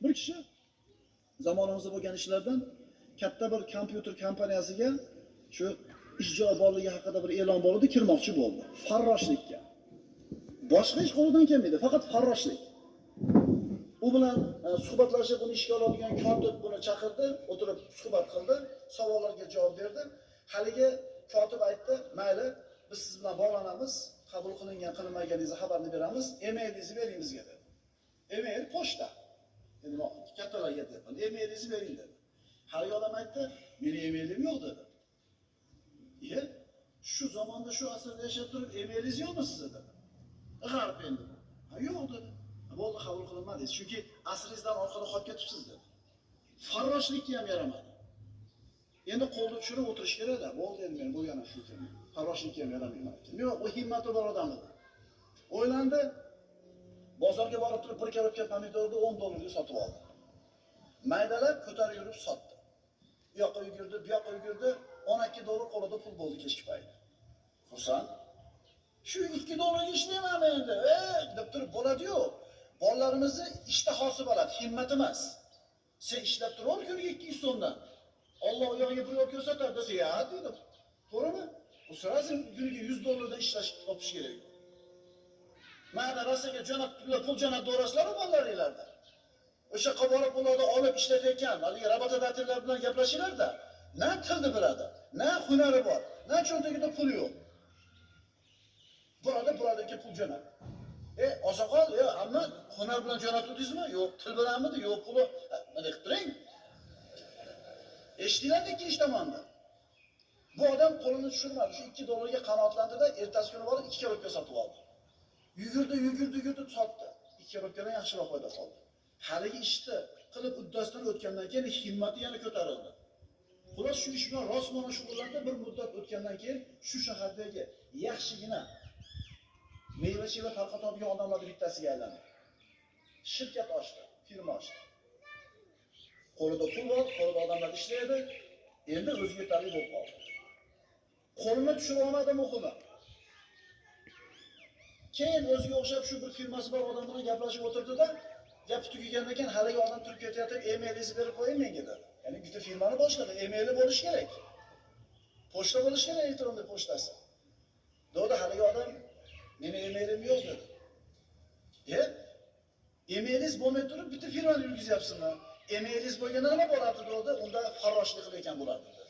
Bir kishi zamonimizda bo'lgan ishlardan katta bir kompyuter kompaniyasiga shu ish joyi borligi haqida bir e'lon bor edi, kirmoqchi bo'ldi. Farroshlikka. Boshqa ish qo'lidan kelmaydi, faqat farroshlik. U bilan suhbatlashib, uni ishga oladigan kotib buni chaqirdi, o'tirib suhbat qildi, savollarga javob berdi. Haligi kotib aytdi, mayli, biz siz bilan bog'lanamiz, qabul qilingan, qilinmaganingizni xabarni beramiz, e-mailingizni bering bizga dedi. E-mail pochta. Endi kattalarga deyapman, e-mailingizni bering dedi. Haligi odam aytdi, meni e-mailim yo'q dedi. Iye, shu zamonda, shu asrda yashab turib e-mailingiz yo'qmi sizni dedi. G'arb endi bu. Ha, yo'q dedi. Bo'ldi, qabul qilinmadingiz. Chunki asringizdan orqada qolib ketibsiz dedi. Farroshlikka ham yaramadi. Endi qo'lni tushirib o'tirish kerak-da. Bo'ldi endi men bo'lgani shu ekan. Farroshlikka ham yaramayman ekan. Yo'q, u himmati bor odam edi. O'ylandi. Bozorga borib turib bir korobka pomidorni 10 dollarga sotib oldi. Maydalab ko'tarib yurib sotdi. U yoqqa yugurdi, bu yoqqa yugurdi, 12 dollar qo'lida pul bo'ldi kechki payt. Xursand. Shu 2 dollarga ishlaymanmi endi? Deb turib bo'ladi-yu. Bolalarimizni ishtahosi bo'ladi, himmat emas. Sen ishlab turaver kuniga 200 so'mdan. Alloh u yog'iga bir yo'l ko'rsatar desa, ya deydi. To'g'rimi? U сразу kuniga 100 dollardan ishlash topish kerak. Mana Rossiyaga jo'natib, pul jo'natib berasizlar bolalaringlarda. O'sha yoqqa borib ularni olib ishlatayotgan haligi работодатель lar bilan gaplashinglarda, na tilni biladi, na hunari bor, na cho'ntagida puli yo'q. Burada buradagi pul jo'nat. Osoqol, amma hunar bilan jo'natdingizmi? Yo'q, til bilanmidi? Yo'q, puli. Nima qilib turing? Eshitdinglar ikkinchi tomonda. Bu odam qo'lini tushirmadi. Shu 2 dollarga qanoatlandida, ertasi kuni borib 2 korobka sotib oldi. Yugurdi, yugurdi, yugurdi, sotdi. 2 korobkadan yaxshiroq foyda qoldi. Haligi ishni qilib uddasidan o'tgandan keyin himmati yana ko'tarildi. Xullas shu ish bilan rosmona shug'ullandi. Bir muddat o'tgandan keyin shu shahardagi yaxshigina meva-cheva tarqatadigan odamlarning bittasiga aylandi. Shirkat ochdi, firma ochdi. Qo'lida pul bor, qo'lida odamlar ishlaydi. Endi o'ziga yetarli bo'lib qoldi. Qo'lini tushira olmadi muhimi. Keyin o'ziga o'xshab shu bir firmasi bor odam bilan gaplashib o'tirdi-da, gap tugagandan keyin haligi odam turib ketayotib, e-mailingizni berib qo'ying menga dedi. Ya'ni bitta firmani boshlig'i, e-maili bo'lishi kerak. Pochta bo'lishi kerak, elektron pochtasi. Dedi haligi odam, meni e-mailim yo'q dedi. E-mailingiz bo'lmay turib bitta firmani yurgizyapsizmi? E-mailingiz bo'lganda nima bo'lardi dedi, unda farroshlik qilayotgan bo'lardi dedi.